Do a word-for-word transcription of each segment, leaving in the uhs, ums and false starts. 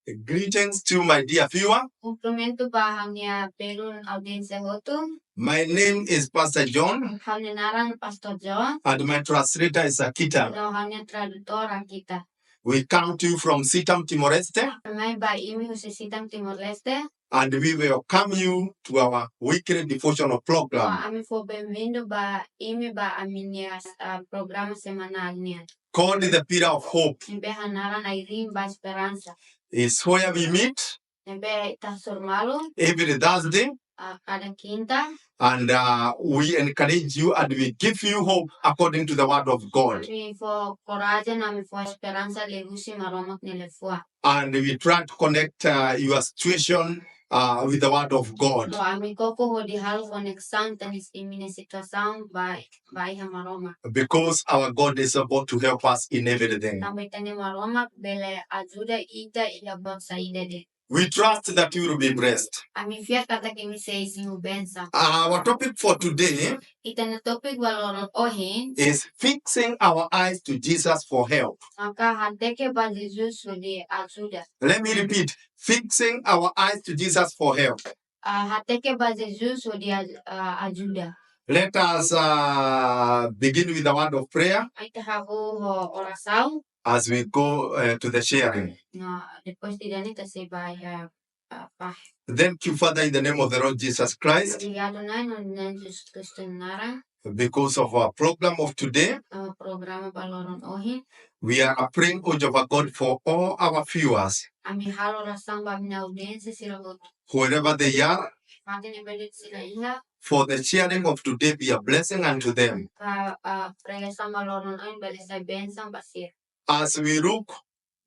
Greetings to my dear viewer. Kumprimentu ba ha'u-nia belun audiénsia hotu. My name is Pastor John, Ha'u-nia naran Pastor John. And my translator is Akita. No ha'u-nia tradutór Akita. We come to you from Sitam, Timor-Leste. Mai ba imi husi Sitam, Timor-Leste. And we welcome you to our weekly devotional program. Ami fó benvindu ba imi ba ami-nia, ah, programa semanál nian. Called the Pillar of Hope. Ne'ebé hanaran Ai-riin ba Esperansa. Is where we meet. Ne'ebé ita hasoru malu. Every Thursday. Ah, kada kinta. And uh, we encourage you and we give you hope according to the word of God. Ami fó korajen, ami fó esperansa liuhusi Maromak nia liafuan. And we try to connect uh, your situation uh, with the word of God. No ami koko hodi halo koneksaun tan imi-nia situasaun ba, ba iha Maromak. Because our God is able to help us in everything. Tanba ita-nia Maromak bele ajuda ita iha buat saida de'it. We trust that you will be blessed. Ami fiar katak imi sei simu bensaun. Our topic for today Ita-nia tópiku ba loron ohin is fixing our eyes to Jesus for help. Maka hateke ba Jesus hodi ajuda. Let me repeat, fixing our eyes to Jesus for help. Ah, hateke ba Jesus hodi aj-, ah, ajuda. Let us uh, begin with a word of prayer Ita hahú ho orasaun. As we go uh, to the sharing. No depois de dani ita sei ba iha, ah, fahe. Thank you, Father, in the name of the Lord Jesus Christ, Obrigadu Na'i, no Na'i Jesus Kristu nia naran. Because of our program of today. Ah, programa ba loron ohin. We are praying, O Jehovah God, for all our viewers, Ami halo orasaun ba ami-nia audiénsia sira hotu. Wherever they are, Fatin ne'ebé de'it sira iha. For the sharing of today be a blessing unto them. Ka, ah, pregasaun ba loron ohin bele sai bensaun ba sira. As we look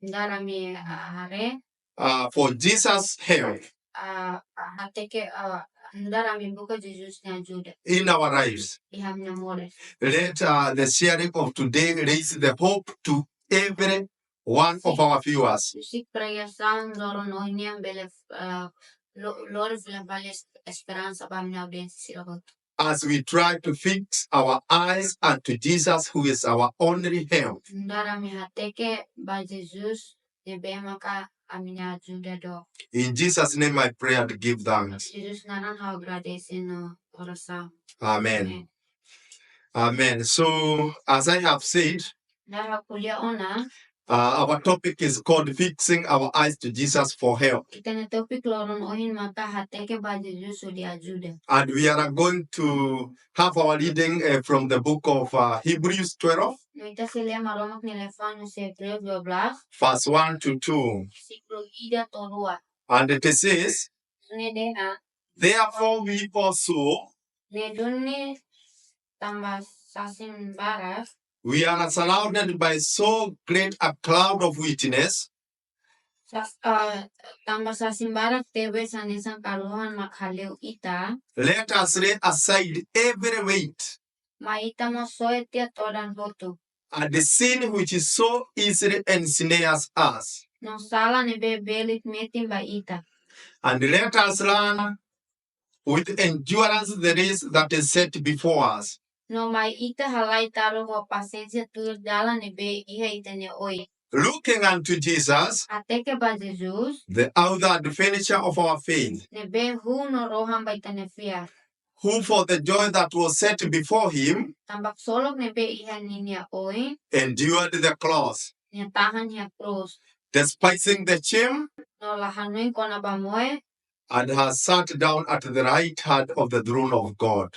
Nu'udar ami, ah, haree. Uh, for Jesus' help. Ah, ah, hateke, ah, nu'udar ami buka Jesus nia ajuda. In our lives. Iha ami-nia moris. Let uh, the sharing of today raise the hope to every one of our viewers. Husik pregasaun loron ohin nian bele, ah, lo-, lori fila fali es-, esperansa ba ami-nia audiénsia sira hotu. As we try to fix our eyes unto Jesus, who is our only help. Nu'udar ami hateke ba Jesus ne'ebé maka ami-nia ajuda dook. In Jesus' name I pray and give thanks. Jesus nia naran ha'u agradese no orasaun. Amen. Amen. So, as I have said, Nu'udar ha'u ko'alia ona, uh, our topic is called Fixing Our Eyes to Jesus for Help. Ita-nia tópiku loron ohin maka hateke ba Jesus hodi ajuda. And we are going to have our reading uh, from the book of uh, Hebrews twelve, No ita sei lee Maromak nia liafuan husi Hebreu dua belas, verse one to two. versíkulu ida to'o rua. And it says, Ne'e dehan, Therefore we also, ne'e duni tanba sasin barak, we are surrounded by so great a cloud of witness. Sas-, ah, tanba sasin barak tebes hanesan karuhan mak haleu ita. Let us lay aside every weight Mai ita mós soe tiha todan hotu. and the sin which is so easily ensnares us. No sala ne'ebé belit metin ba ita. And let us run with endurance the race that is set before us. No mai ita halai taru ho pasiénsia tuir dalan ne'ebé iha ita-nia oin. Looking unto Jesus, Hateke ba Jesus, the author and finisher of our faith, ne'ebé hun no rohan ba ita-nia fiar. Who for the joy that was set before him Tanba ksolok ne'ebé iha ninia oin, endured the cross, nia tahan iha krús. Despising the shame, No la hanoin kona-ba moe. And has sat down at the right hand of the throne of God.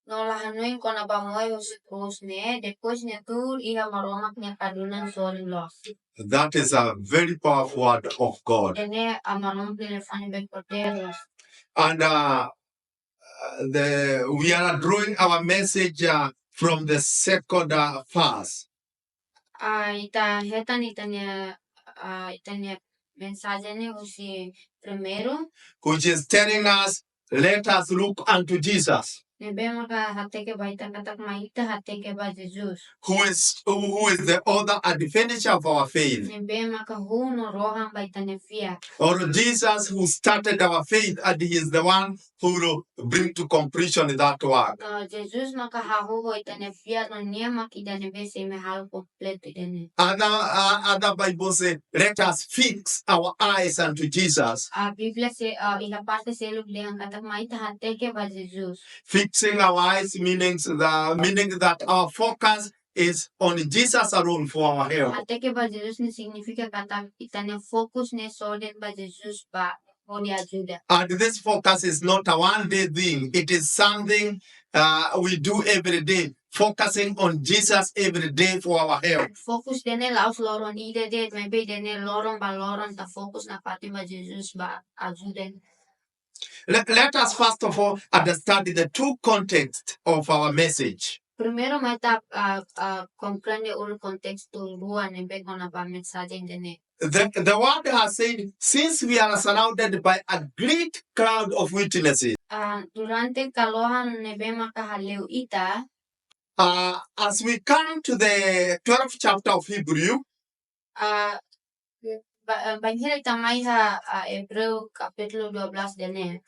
No la hanoin kona-ba moe husi krús ne'e, depois nia tuur iha Maromak nia kadunan sorin loos. That is a very powerful word of God. Ida-ne'e Maromak nia liafuan ne'ebé poderozu. And uh, the, we are drawing our message uh, from the second uh, verse. Ah, ita hetan ita-nia, ah, ita-nia mensajen ne'e husi primeiru. Which is telling us, let us look unto Jesus. Ne'ebé maka hateke ba ita katak mai ita hateke ba Jesus. who is who who is the author and the finisher of our faith. Ne'ebé maka hahú no rohan ba ita-nia fiar. Or Jesus who started our faith and he is the one who will bring to completion that work. No Jesus maka hahú ho ita-nia fiar no nia mak ida ne'ebé sei mai halo kompletu ida-ne'e. Other, uh, other Bible say, let us fix our eyes unto Jesus. A Bíblia se, ah, iha parte seluk dehan katak mai ita hateke ba Jesus. Fixing our eyes meanings the meaning that our focus is on Jesus alone for our help. Hateke ba Jesus ne'e signifika katak ita-nia fokus ne'e sodet ba Jesus ba hodi ajuda. And this focus is not a one day thing. It is something uh, we do every day, focusing on Jesus every day for our help. Fokus ida-ne'e la'ós loron ida de'it, maibé ida-ne'e loron ba loron ita fokus nafatin ba Jesus ba ajuda. Let, let us first of all understand the true context of our message. Primeiru mai ita, ah, ah, komprende uluk kontestu rua ne'ebé kona-ba mensajen ida-ne'e. The, the word has said, since we are surrounded by a great cloud of witnesses. Ah, durante kalohan ne'ebé maka hale'u ita, Uh, as we come to the twelfth chapter of Hebrew, ah, ba, ah, bainhira ita mai iha, ah, Hebreu kapítulu dua belas ida-ne'e.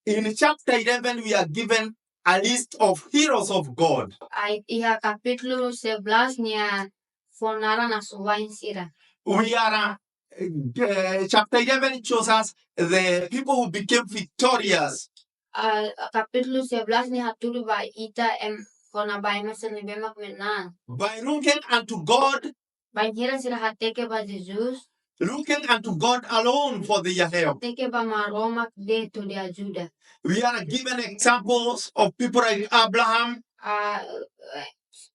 In chapter eleven, we are given a list of heroes of God. Ai, iha kapítulu sebelas nia fó naran asuwa'in sira. We are, uh, uh, chapter eleven shows us the people who became victorious Ah, kapítulu sebelas ne'e hatudu ba ita ema kona-ba ema sira ne'ebé mak menang. by looking unto God, Bainhira sira hateke ba Jesus, looking unto God alone for their help. hateke ba Maromak de'it hodi ajuda. We are given examples of people like Abraham, Ah, eh,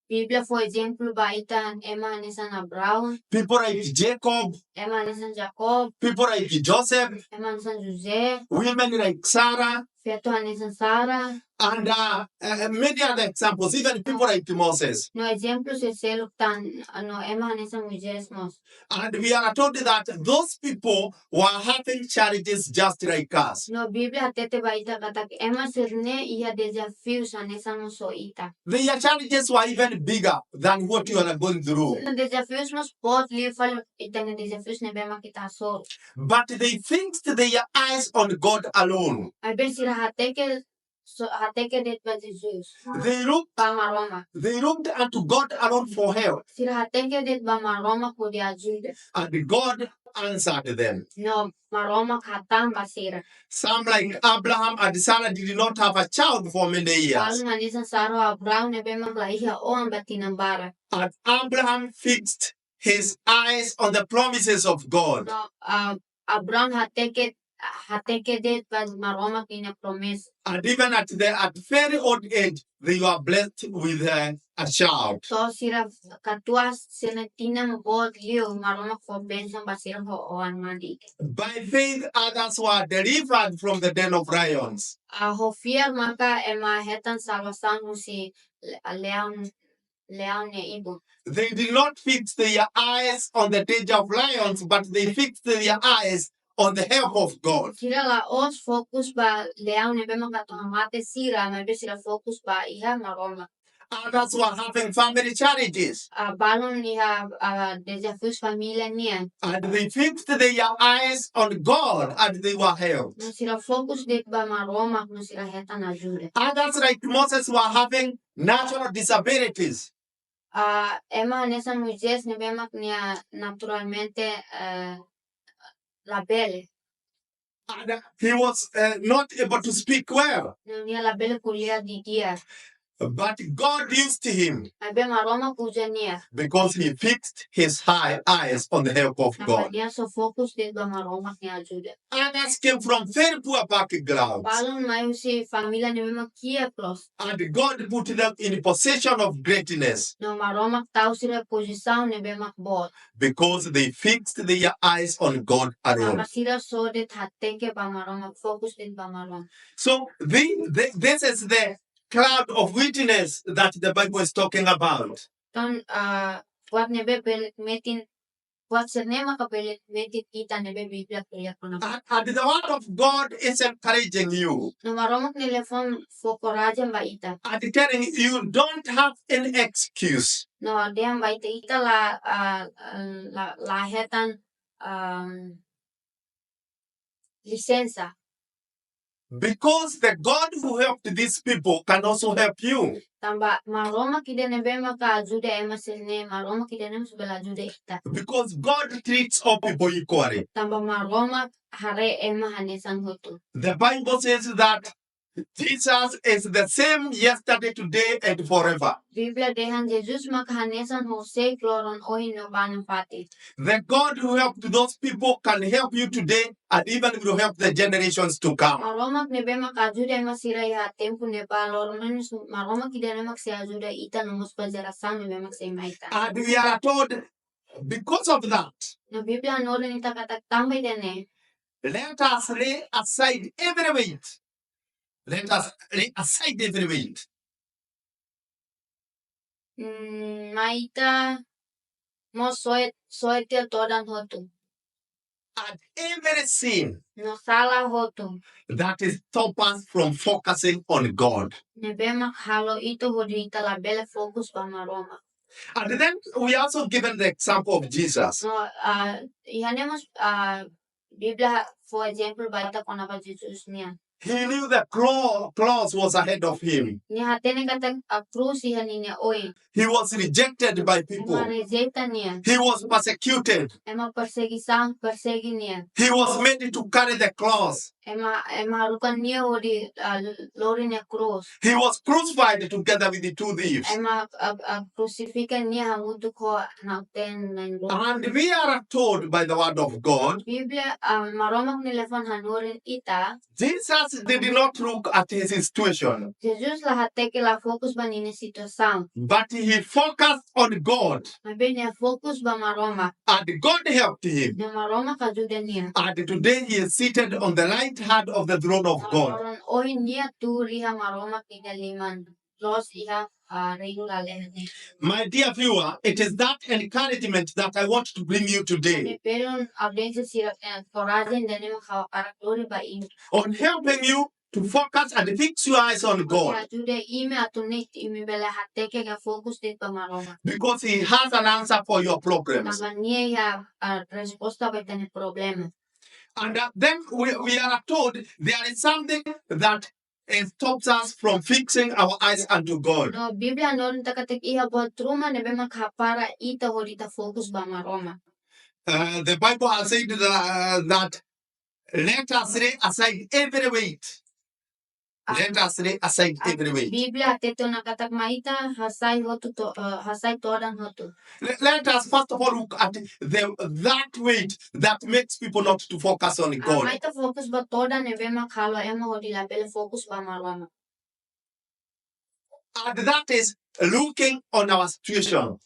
Bíblia fó ezemplu ba ita ema hanesan Abraão, people like Jacob, ema hanesan Jacob, people like Joseph, ema hanesan José, women like Sarah, feto hanesan Sara, and uh, uh, many other examples, even people like Moses. No ezemplu sira seluk tan, no ema hanesan Moisés mós. And we are told that those people were having challenges just like us. No Bíblia hatete ba ita katak ema sira-ne'e iha dezafiu hanesan mós ho ita. Their challenges were even bigger than what you are going through. No dezafiu mós boot liu fali ita-nia dezafiu ne'ebé mak ita hasoru. But they fixed their eyes on God alone. Maibé sira hateke, so, hateke de'it ba Jesus. They looked, Ba Maromak. They looked unto God alone for help. Sira hateke de'it ba Maromak hodi ajuda. And God answered them. No Maromak hatán ba sira. Some like Abraham and Sarah did not have a child for many years. Balu hanesan Sara, Abraão ne'ebé mak la iha oan ba tinan barak. And Abraham fixed his eyes on the promises of God. No, ah, Abraão hateke, hateke de'it ba Maromak nia promesa. And even at the at very old age, they were blessed with uh, a child. To'o sira katuas sira-nia tinan boot liu, Maromak fó bensaun ba sira ho oan mane. By faith, others were delivered from the den of lions. Ah, ho fiar maka ema hetan salvasaun husi le-, leaun, leaun nia ibun. They did not fix their eyes on the danger of lions, but they fixed their eyes on the help of God. Sira la'ós fokus ba leaun ne'ebé mak atu hamate sira, maibé sira fokus ba iha Maromak. Others were having family challenges. Ah, balun iha, ah, dezafiu família nian. And they fixed their eyes on God and they were helped. No sira fokus de'it ba Maromak, no sira hetan ajuda. Others, like Moses, were having natural disabilities. Ah, ema hanesan Moisés ne'ebé mak nia naturalmente, eh, labele. And uh, he was uh, not able to speak well. No nia labele ko'alia didi'ak. But God used him Maibé Maromak uza nia. Because he fixed his high eyes on the help of Tanba God. nia só fokus de'it ba Maromak nia ajuda. Others came from very poor backgrounds. Balun mai husi família ne'ebé mak kiak loos. And God put them in possession of greatness. No Maromak tau sira pozisaun ne'ebé mak boot. Because they fixed their eyes on God alone. Tanba sira só de'it hateke ba Maromak, fokus de'it ba Maromak. So the, the, this is the cloud of witness that the Bible is talking about. Entaun, ah, buat ne'ebé bele metin Buat sira-ne'e maka bele metin ita ne'ebé Bíblia ko'alia kona-ba. And, and the word of God is encouraging you. No Maromak nia liafuan fó korajen ba ita. And telling you don't have an excuse. No dehan ba ita, ita la, ah, la, la hetan, ah, lisensa. Because the God who helped these people can also help you. Tanba Maromak ida ne'ebé maka ajuda ema sira-ne'e, Maromak ida ne'e mós bele ajuda ita. Because God treats all people equally. Tanba Maromak haree ema hanesan hotu. The Bible says that Jesus is the same yesterday, today, and forever. Bíblia dehan Jesus maka hanesan oxi, loron, ohin no ba nafatin. The God who helped those people can help you today and even will help the generations to come. Maromak ne'ebé maka ajuda ema sira iha tempu ne'ebá, loron ne'e mós Maromak ida ne'e maka sei ajuda ita no mós ba jerasaun ne'ebé maka sei mai tan. And we are told, because of that, No Bíblia hanorin ita katak tanba ida-ne'e, let us lay aside every weight. Let us lay aside every weight. Mm, mai ita mós soe, soe tiha todan hotu. And every sin No sala hotu. That is stop us from focusing on God. Ne'ebé mak halo ita hodi ita labele fokus ba Maromak. And then we also given the example of Jesus. No, ah, iha ne'e mós, ah, Bíblia fó ezemplu ba ita kona-ba Jesus nian. He knew the cro- cross was ahead of him. Nia hatene katak krús iha ninia oin. He was rejected by people. Ema rejeita nia. He was persecuted. Ema persegui, persegui nia. He was made to carry the cross. Ema, ema haruka nia hodi, ah, lori nia krús. He was crucified together with the two thieves. Ema, ah, ah, krusifika nia hamutuk ho nauten na'in-rua. And we are told by the word of God, Bíblia, ah, Maromak nia liafuan hanorin ita. Jesus did not look at his situation, Jesus la hateke, la fokus ba ninia situasaun. But he focused on God. Maibé nia fokus ba Maromak. And God helped him. No Maromak ajuda nia. And today he is seated on the right hand of the throne of God. Loron ohin nia tuur iha Maromak nia liman, loos iha, ah, reinu lalehan nian. My dear viewer, it is that encouragement that I want to bring you today. Imi belun audiénsia sira, eh, korajen ida-ne'e mak ha'u hakarak lori ba imi. On helping you to focus and fix your eyes on God. Ajuda imi atu nune'e imi bele hateke ka fokus de'it ba Maromak. Because he has an answer for your problems. Tanba nia iha, ah, resposta ba ita-nia problema. And uh, then we, we are told there is something that, uh, stops us from fixing our eyes unto God. No Bíblia hanorin ita katak iha buat ruma ne'ebé mak hapara ita hodi ita fokus ba Maromak. Uh, the Bible has said that, uh, that let us lay aside every weight. Let us lay aside every weight. Bíblia hatete ona katak mai ita hasai hotu to, eh, hasai todan hotu. Let, let us first of all look at the that weight that makes people not to focus on God. Mai ita fokus ba todan ne'ebé mak halo ema hodi labele fokus ba Maromak. And that is looking on our situation.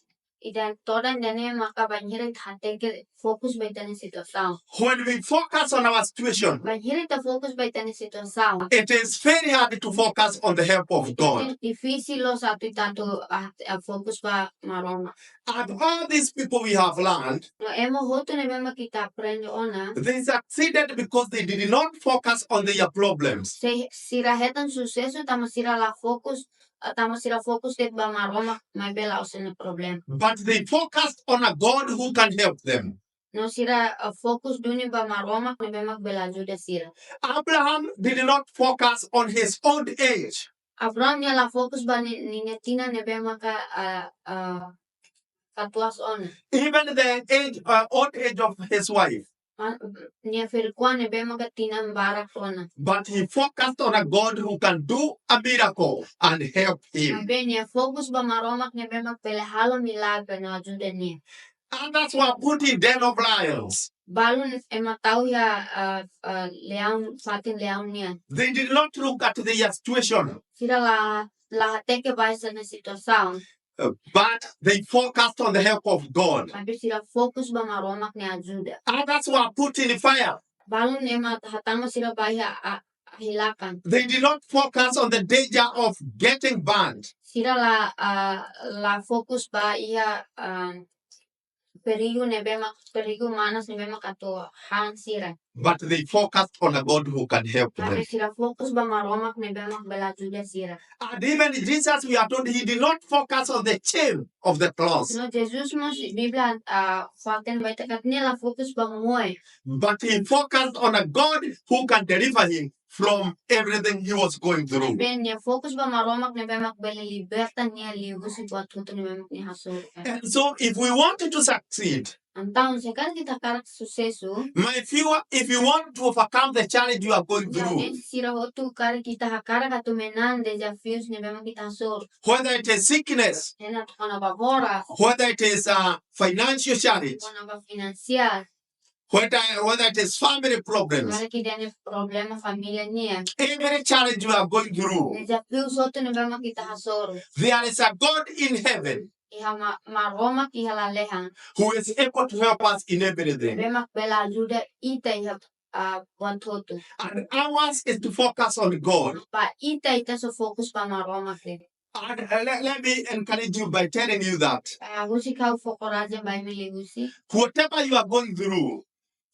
Ida todan ida-ne'e maka bainhira ita hateke fokus ba ita-nia situasaun. When we focus on our situation, Bainhira ita fokus ba ita-nia situasaun, it is very hard to focus on the help of God. Difisil loos atu ita atu, ah, ah, fokus ba Maromak. And all these people we have learned, No ema hotu ne'ebé mak ita aprende ona, they succeeded because they did not focus on their problems. se sira hetan susesu tanba sira la fokus, ah, tanba sira fokus de'it ba Maromak, maibé la'ós nia problema. But they focused on a God who can help them. No sira, ah, fokus duni ba Maromak ne'ebé mak bele ajuda sira. Abraham did not focus on his old age. Abraham nia la fokus ba ni-, ninia tinan ne'ebé maka, ah, ah, katuas ona. Even the age, uh, old age of his wife. Ma-, nia ferik-oan ne'ebé maka tinan barak ona. But he focused on a God who can do a miracle and help him. Maibé nia fokus ba Maromak ne'ebé mak bele halo milagre no ajuda nia. Others were put in den of lions. Balun ema tau iha, ah, ah, leaun, fatin leaun nian. They did not look at their situation, Sira la, la hateke ba sira-nia situasaun. uh, but they focused on the help of God. Maibé sira fokus ba Maromak nia ajuda. Others were put in fire. Balun ema hatama sira ba iha, ah, ahi-lakan. They did not focus on the danger of getting burned. Sira la, ah, la fokus ba iha, ah, Perigu ne'ebé mak, perigu manas ne'ebé mak atu han sira. But they focused on a God who can help Maibé them. sira fokus ba Maromak ne'ebé mak bele ajuda sira. And even Jesus, we are told, he did not focus on the chain of the cross, No Jesus mós Bíblia, ah, fó-hatene ba ita katak nia la fokus ba moe. But he focused on a God who can deliver him from everything he was going through. Maibé nia fokus ba Maromak ne'ebé mak bele liberta nia liuhusi buat hotu ne'ebé mak nia hasoru. And so, if we wanted to succeed, Entaun, se karik ita hakarak susesu, my viewer, if you want to overcome the challenge you are going ya, through, ne'e sira hotu karik ita hakarak atu manán dezafius ne'ebé mak ita hasoru. Whether it is sickness, Ne'e atu kona-ba moras, whether it is a financial challenge, kona-ba finansiál, whether, whether it is family problems, karik ida-ne'e problema família nian, every challenge you are going through, dezafius hotu ne'ebé mak ita hasoru, there is a God in heaven iha Ma-, Maromak iha lalehan, who is able to help us in everything. ne'ebé mak bele ajuda ita iha, ah, buat hotu. And ours is to focus on God. Ba ita, ita sei fokus ba Maromak de'it. And uh, let, let me encourage you by telling you that Ah, husik ha'u fó korajen ba imi liuhusi. Whatever you are going through,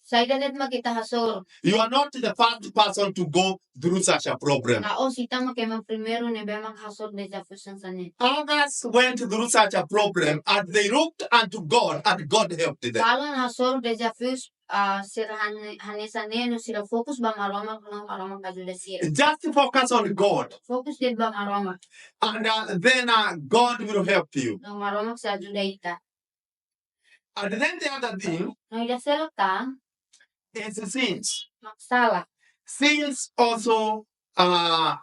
Saida de'it mak ita hasoru. You are not the first person to go through such a problem. La'ós ita mak ema primeiru ne'ebé mak hasoru dezafius hanesan ne'e. Others went through such a problem and they looked unto God and God helped them. Balun hasoru dezafius, ah, sira hane-, hanesan ne'e no sira fokus ba Maromak no Maromak ajuda sira. Just focus on God Fokus de'it ba Maromak. and uh, then uh, God will help you. No Maromak sei ajuda ita. And then the other thing No ida seluk tan, is sins. mak sala. Sins also uh,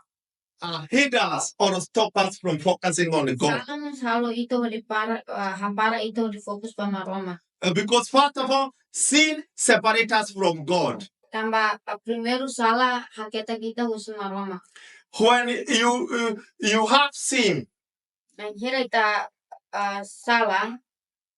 uh, hinder us or stop us from focusing on God. Sala mós halo ita hodi para, ah, hapara ita hodi fokus ba Maromak. Uh, because first of all, sin separates us from God. Tanba, ah, primeiru sala haketak ita husi Maromak. When you uh, you have sin, Bainhira ita, ah, sala,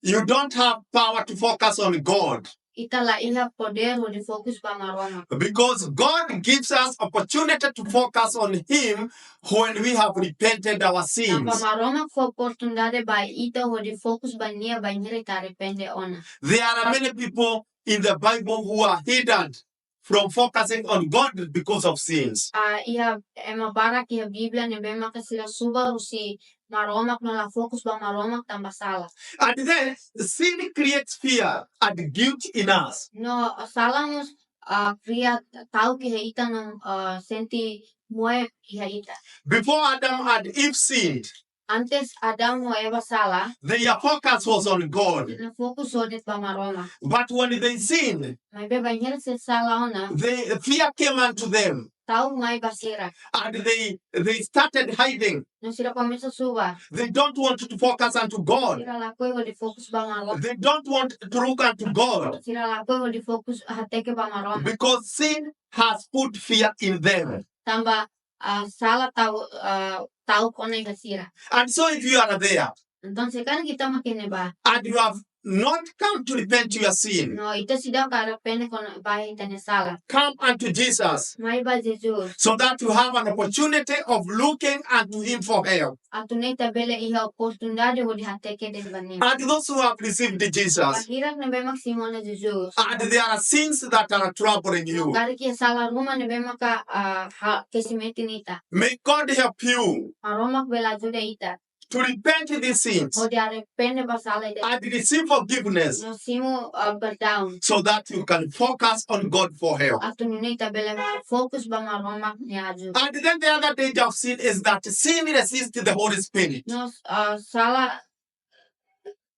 you don't have power to focus on God ita la iha podér hodi fokus ba Maromak. because God gives us opportunity to focus on Him when we have repented our Tanba sins. Maromak fó oportunidade ba ita hodi fokus ba nia bainhira ita arrepende ona. There are many people in the Bible who are hindered from focusing on God because of sins. Ah, iha ema barak iha Bíblia ne'ebé maka sira subar husi Maromak no la fokus ba Maromak tanba sala. And then sin creates fear and guilt in us. No sala mós, ah, kria ta'uk iha ita no, ah, sente moe iha ita. Before Adam and Eve sinned, Antes Adão no Eva sala, their focus was on God. sira fokus de'it ba Maromak. But when they sinned, Maibé bainhira sira sala ona, the fear came unto them, ta'uk mai ba sira. And they they started hiding. No sira komesa subar. They don't want to focus unto God. Sira lakohi hodi fokus ba Maromak. They don't want to look unto God Sira lakohi hodi fokus hateke ba Maromak. because sin has put fear in them. Tanba, ah, sala ta'uk, ah, ta'uk ona iha sira. And so, if you are there Entaun, se karik ita mak iha ne'ebá, and you have not come to repent your sin, no ita seidauk arrepende kona-ba ita-nia sala, come unto Jesus mai ba Jesus. so that you have an opportunity of looking unto Him for help. Atu nune'e ita bele iha oportunidade hodi hateke de'it ba nia. And those who have received Jesus, Bainhira ne'ebé mak simu ona Jesus, and there are sins that are troubling you, karik iha sala ruma ne'ebé maka, ah, ha-, kesi metin ita, may God help you Maromak bele ajuda ita to repent these sins hodi arrepende ba sala ida-ne'e and receive forgiveness no simu, ah, perdaun. so that you can focus on God for help. Atu nune'e ita bele fokus ba Maromak nia ajuda. And then the other danger of sin is that sin resists the Holy Spirit. No, ah, sala,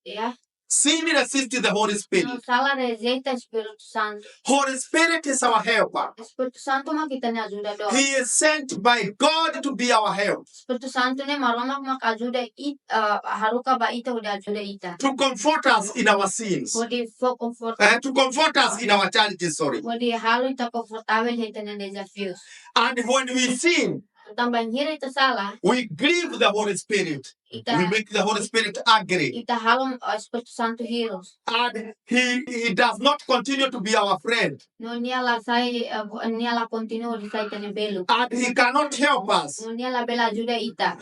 ya, Sin resists the Holy no Spirit. sala rejeita Espíritu Santu. Holy Spirit is our helper. Espíritu Santu mak ita-nia ajudadór. He is sent by God to be our help, Espíritu Santu ne'e Maromak mak ajuda it-, ah, haruka ba ita hodi ajuda ita. to comfort us in our sins, Hodi fó konfortu. uh, to comfort us in our challenges, sorry. Hodi halo ita konfortavel iha ita-nia dezafius. And when we sin, Tanba bainhira ita sala, we grieve the Holy Spirit. ita, We make the Holy Spirit angry. Ita halo, ah, Espíritu Santu hirus. And he, he does not continue to be our friend No nia la sai, ah, nia la kontinua hodi sai ita-nia belun. And he cannot help us. No nia la bele ajuda ita.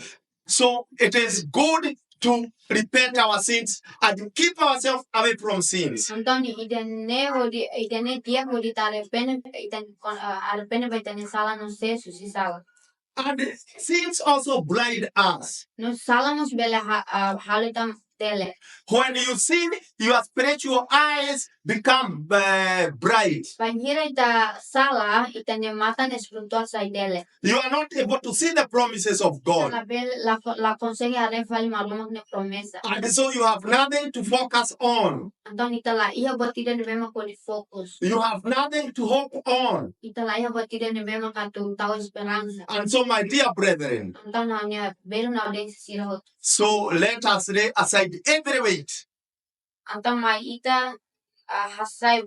So it is good to repent our sins and keep ourselves away from sins. Entaun, ida-ne'e hodi, ida-ne'e di'ak hodi ita arrepende, ita, ah, arrepende ba ita-nia sala no sees husi sala. And sins also blind us. No sala mós bele ha-, ah, halo ita tele. When you sin, your spiritual eyes become uh, bright. Bainhira ita sala, ita-nia matan espirituál sai dele. You are not able to see the promises of Ita God. labele, la, la konsege haree fali Maromak nia promesa. And so you have nothing to focus on. Entaun, ita la iha buat ida ne'ebé mak hodi fokus. You have nothing to hope on. Ita la iha buat ida ne'ebé mak atu tau esperansa. And so, my dear brethren, Entaun, ha'u-nia belun no audiénsia sira hotu. So let us lay aside every weight Entaun, mai ita, ah, hasai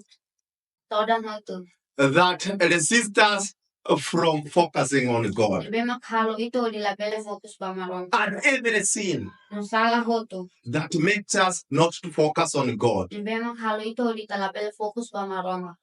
todan hotu. that resist us from focusing on God. Ne'ebé mak halo ita hodi labele fokus ba Maromak. And every sin No sala hotu. that makes us not to focus on God. Ne'ebé mak halo ita hodi ita labele fokus ba Maromak.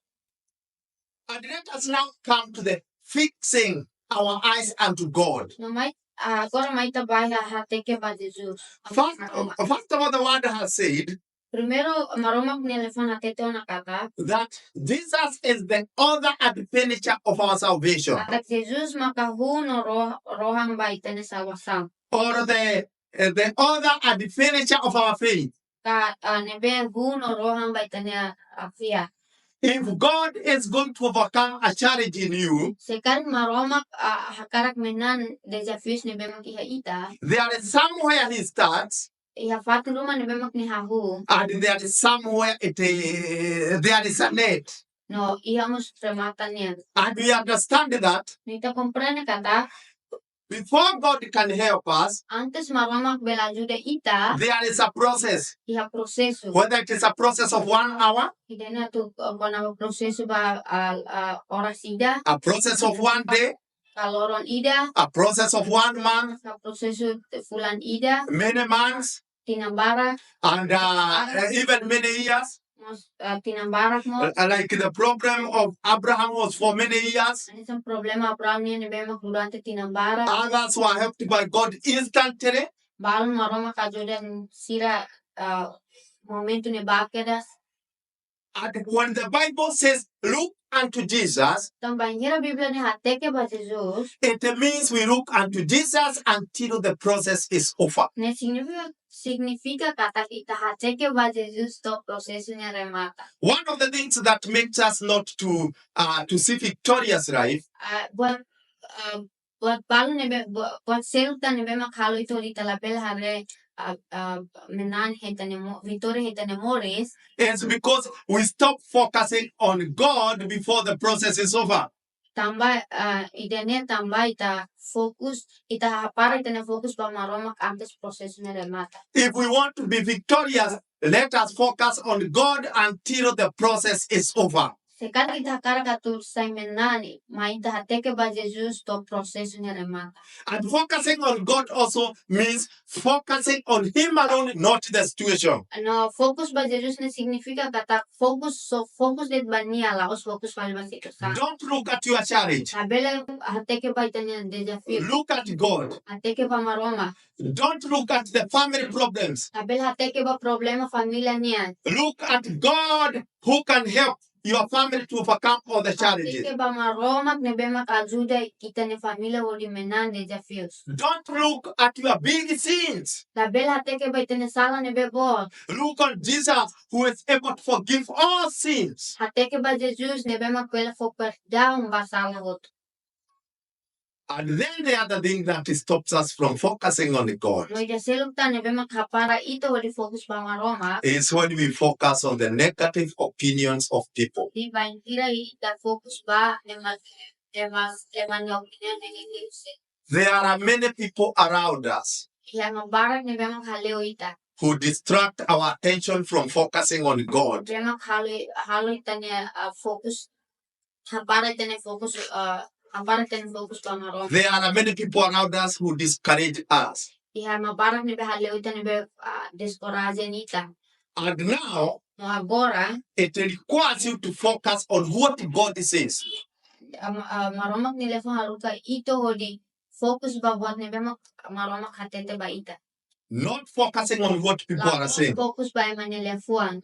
And let us now come to the fixing our eyes unto God. No mai, ah, agora mai ita bá iha hateke ba Jesus. First, first of all, the word has said Primeiru, Maromak nia liafuan hatete ona katak, that Jesus is the author and finisher of our salvation, katak Jesus maka huu no ro-, rohan ba ita-nia salvasaun. or the uh, the author and finisher of our faith. Ka, ah, ne'ebé huu no rohan ba ita-nia, ah, fiar. If God is going to overcome a challenge in you, Se karik Maromak, ah, hakarak manán dezafiu ne'ebé mak iha ita, there is somewhere he starts, iha fatin ruma ne'ebé mak nia hahú, and there is somewhere it uh, there is an end. No iha mós remata nian. And we understand that No ita komprende katak before God can help us, antes Maromak bele ajuda ita, there is a process. iha prosesu. Whether it is a process of one hour, Ida-ne'e atu, ah, kona-ba prosesu ba, ah, ah, oras ida, a process of one day, ka loron ida, a process of one month, ka prosesu fulan ida, many months, tinan barak, and uh, even many years. mós, ah, tinan barak mós. Uh, like the problem of Abraham was for many years. Hanesan problema Abraham nian ne'ebé mak durante tinan barak. Others were helped by God instantly. Balun Maromak ajuda sira, ah, momentu ne'ebá kedas. And when the Bible says, "Look unto Jesus," Entaun, bainhira Bíblia ne'e hateke ba Jesus, it means we look unto Jesus until the process is over. ne'e signifika, signifika katak ita hateke ba Jesus to'o prosesu ne'e remata. One of the things that makes us not to uh, to see victorious life Ah, buat, ah, buat balun ne'ebé, buat, buat seluk tan ne'ebé mak halo ita hodi ita labele haree, ah, ah, manán iha ita-nia mo-, vitória iha ita-nia moris. It's because we stop focusing on God before the process is over. Tanba, ah, ida-ne'e tanba ita fokus, ita hapara ita-nia fokus ba Maromak antes prosesu ne'e remata. If we want to be victorious, let us focus on God until the process is over. Se karik ita hakarak atu sai manán, mai ita hateke ba Jesus to'o prosesu ne'e remata. And focusing on God also means focusing on Him alone, not the situation. No fokus ba Jesus ne'e signifika katak fokus, só fokus de'it ba nia, la'ós fokus fali ba situasaun. Don't look at your challenge. Labele hateke ba ita-nia dezafiu. Look at God. Hateke ba Maromak. Don't look at the family problems. Labele hateke ba problema família nian. Look at God who can help your family to overcome all the challenges. Hateke ba Maromak ne'ebé mak ajuda ita-nia família hodi manán dezafius. Don't look at your big sins. Labele hateke ba ita-nia sala ne'ebé boot. Look on Jesus who is able to forgive all sins. Hateke ba Jesus ne'ebé mak bele fó perdaun ba sala hotu. And then the other thing that stops us from focusing on God No ida seluk tan ne'ebé mak hapara ita hodi fokus ba Maromak. is when we focus on the negative opinions of people. Ne'e bainhira ita fokus ba ema, ema, ema nia opiniaun negatif. There are many people around us Iha ema barak ne'ebé mak hale'u ita. who distract our attention from focusing on God. Ne'ebé mak halo, halo ita-nia, ah, fokus. Hapara ita-nia fokus, ah, hapara ita-nia fokus ba Maromak. There are many people around us who discourage us. Iha ema barak ne'ebé hale'u ita, ne'ebé, ah, deskoraja ita. And now No agora, it requires you to focus on what God says. ah, ah, Maromak nia liafuan haruka ita hodi fokus ba buat ne'ebé mak Maromak hatete ba ita. Not focusing on what people are saying. Fokus ba ema nia liafuan.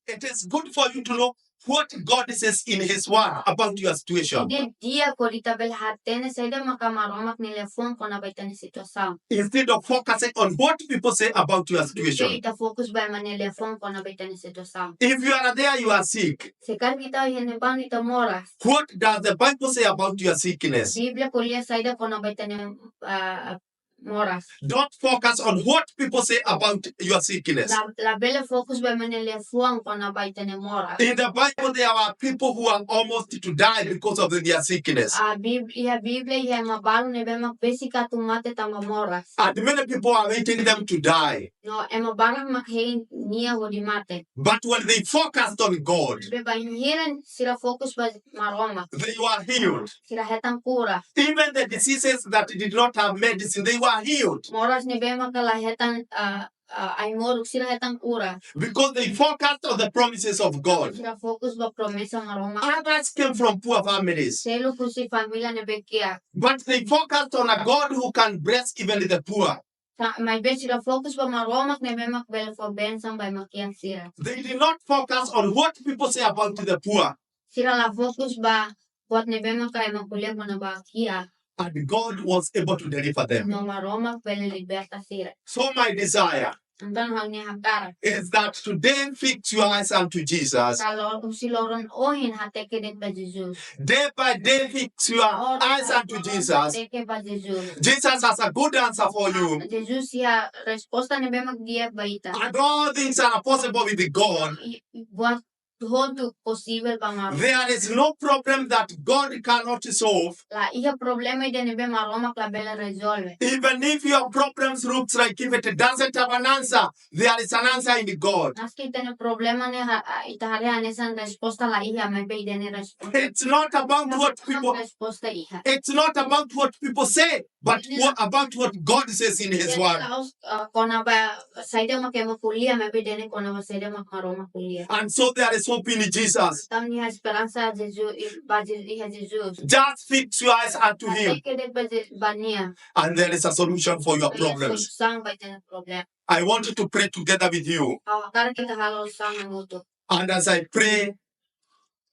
It is good for you to know what God says in His Word about your situation. Ida-ne'e di'ak hodi ita bele hatene saida maka Maromak nia liafuan kona-ba ita-nia situasaun. Instead of focusing on what people say about your Ita situation. Ita fokus ba ema nia liafuan kona-ba ita-nia situasaun. If you are there, you are sick. Se karik ita iha ne'ebá ita moras. What does the Bible say about your sickness? Bíblia ko'alia saida kona-ba ita-nia, ah, moras. Don't focus on what people say about your sickness. La, labele fokus ba ema nia liafuan kona-ba ita-nia moras. In the Bible, there are people who are almost to die because of their sickness. Ah, Bíb-, iha Bíblia iha ema balu ne'ebé mak besik atu mate tanba moras. And many people are waiting them to die. No ema barak mak hein nia hodi mate. But when they focused on God, Be bainhira sira fokus ba Maromak, they were healed. Sira hetan kura. Even the diseases that did not have medicine, they were healed. Moras ne'ebé maka la hetan, ah, ah, ai-moruk, sira hetan kura. Because they focused on the promises of God. Sira fokus ba promesa Maromak. Others came from poor families. Seluk husi família ne'ebé kiak. But they focused on a God who can bless even the poor. Sa-, maibé sira fokus ba Maromak ne'ebé mak bele fó bensaun ba ema kiak sira. They did not focus on what people say about the poor. Sira la fokus ba buat ne'ebé maka ema ko'alia kona-ba kiak. And God was able to deliver them. No Maromak bele liberta sira. So my desire Entaun ha'u-nia hakarak is that today fix your eyes unto Jesus. Kalau husi loron ohin hateke de'it ba Jesus. Day by day fix your eyes unto Jesus. Hateke ba Jesus. Jesus has a good answer for you. Jesus iha resposta ne'ebé mak di'ak ba ita. And all things are possible with God. I, i, buat hotu posivel ba Maromak. There is no problem that God cannot solve. La iha problema ida ne'ebé Maromak labele rezolve. Even if your problems looks like if it doesn't have an answer, there is an answer in God. Maski ita-nia problema ne'e ha-, ah, ita haree hanesan resposta la iha, maibé ida-ne'e resposta. It's not about what people Resposta iha. It's not about what people say, but what, about what God says in His Word. La'ós, ah, kona-ba saida mak ema ko'alia, maibé ida-ne'e kona-ba saida mak Maromak ko'alia. And so there is hope in Jesus. Entaun iha esperansa Jesus, i, ba Je-, iha Jesus. Just fix your eyes unto Him, Hateke de'it ba Je-, ba nia. And there is a solution for your problems. Solusaun ba ita-nia problema. I want to pray together with you. Ha'u hakarak ita halo orasaun hamutuk. And as I pray,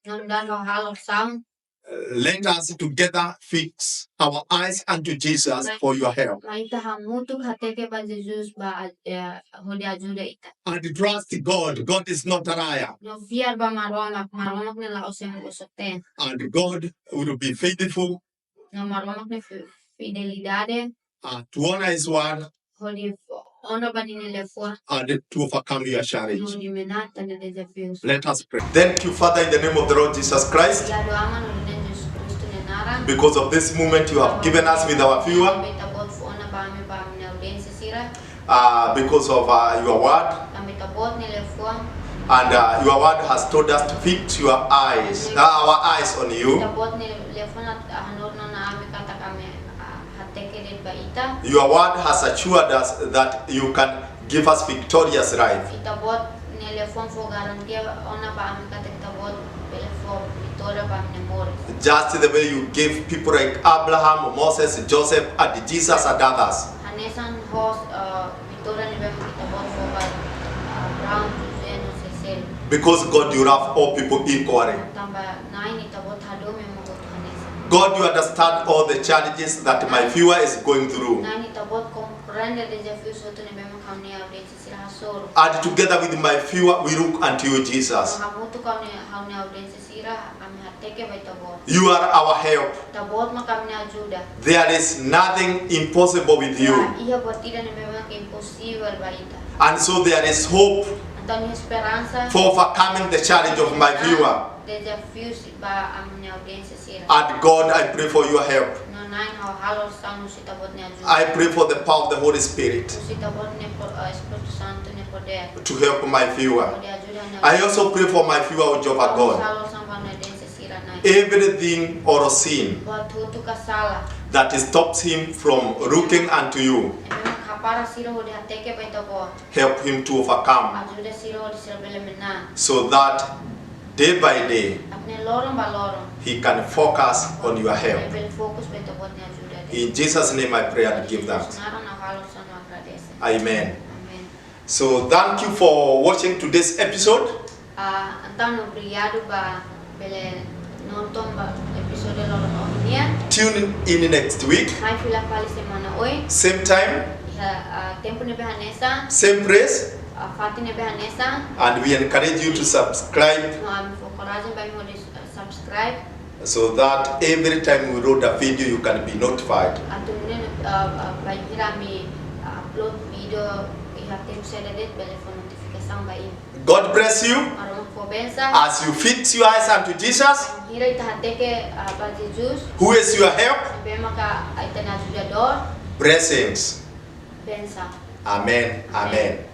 Nu'udar ha'u halo orasaun, let us together fix our eyes unto Jesus for your help. Mai ita hamutuk hateke ba Jesus ba, eh, hodi ajuda ita. And trust God. God is not a liar. No fiar ba Maromak, Maromak ne'e la'ós ema bosok-teen. And God will be faithful, No Maromak ne'e fi-, fidelidade, uh, to honor His word hodi ona ba ninia liafuan, and to overcome your challenge. Hodi manán ita-nia dezafiu. Let us pray. Thank you, Father, in the name of the Lord Jesus Christ, Obrigadu, Aman, no nia Jesus Kristu nia naran. Because of this moment you have given us with our viewer, Tanba Ita-Boot fó ona ba ami, ba ami-nia audiénsia sira. Uh, because of, uh, your word. Tanba Ita-Boot nia liafuan. And, uh, your word has told us to fix your eyes, uh, our eyes on you. Ita-Boot nia liafuan hanorin ona ami katak ami, ah, hateke de'it ba Ita. Your word has assured us that you can give us victorious life. Ita-Boot nia liafuan fó garantia ona ba ami katak Ita-Boot bele fó vitória ba ami-nia moris. Just the way you gave people like Abraham, Moses, Joseph, and Jesus and others. Hanesan hosi, eh, vitória ne'ebé Ita-Boot fó ba, eh, Abraão, José, no sira seluk. Because God, you love all people equally. Tanba Na'i, Ita-Boot hadomi ema hotu hanesan. God, you understand all the challenges that my viewer is going through. Na'i, Ita-Boot komprende dezafiu hotu ne'ebé ami-nia audiénsia sira hasoru. And together with my viewer, we look unto you, Jesus. No hamutuk ho ami-nia, ami-nia audiénsia sira, ami hateke ba Ita-Boot. You are our help. Ita-Boot mak ami-nia ajuda. There is nothing impossible with you. Iha buat ida ne'ebé mak imposivel ba Ita. And so there is hope. Entaun iha esperansa. For overcoming the challenge of my viewer. Dezafiu sira ba ami-nia audiénsia sira. And God, I pray for your help. No Na'i, ha'u halo orasaun husu Ita-Boot nia ajuda. I pray for the power of the Holy Spirit. Husu Ita-Boot nia po-, eh, Espíritu Santu nia podér. To help my viewer. Hodi ajuda Na'i. I also pray for my viewer, O Jehovah God. Ha'u halo orasaun ba ami-nia audiénsia sira, Na'i. Everything or sin. Buat hotu ka sala. That stops him from looking unto you. Ne'ebé mak hapara sira hodi hateke ba Ita-Boot. Help him to overcome. Ajuda sira hodi sira bele manán. So that day by day, atu nune'e loron ba loron, he can focus on your help. Bele fokus ba Ita-Boot nia ajuda. In Jesus' name I pray and give thanks. Naran ha'u halo orasaun no agradese. Amen. Amen. So thank you for watching today's episode. Ah, entaun obrigadu ba bele nonton ba episode loron ohin nian. Tune in next week. Mai fila fali semana oin. Same time, Iha, ah, tempu ne'ebé hanesan, same place. Ah, fatin ne'ebé hanesan. And we encourage you to subscribe No, ami fó korajen ba imi hodi, ah, subscribe. So that every time we load a video, you can be notified. Atu nune'e, ah, ah, bainhira ami, ah, upload video iha tempu saida de'it bele fó notifikasaun ba imi. God bless you Maromak fó bensa. As you fix your eyes unto Jesus, Bainhira ita hateke, ah, ba Jesus, who is your help. ne'ebé maka ita-nia ajudadór. Blessings. Bensa. Amen. Amen.